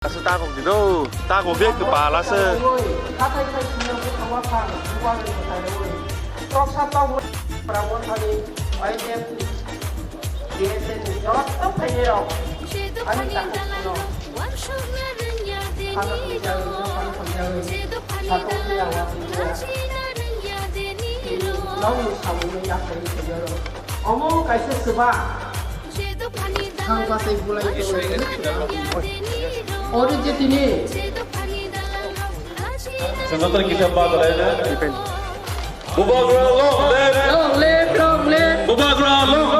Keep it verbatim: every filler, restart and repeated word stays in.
Aswk takok di do, takok bag kwpal aswk. Hathai khai sini ang bwkhao phang, bubar bai mwtai rwi. Toksa tok brabo thani, I P F T, B S N ni joto phainai rok. Ani takok no. Khana hamjagwi, no khana hamjagwi. Sakok ni awa twiya. Nokni samungni yaphai thaiyaro. Omo kaisa swbang. Thang bachai bulai tongwi. Oro je tini. Senator kita ba tolai na. Bubagra long live. Long live, long live. Bubagra long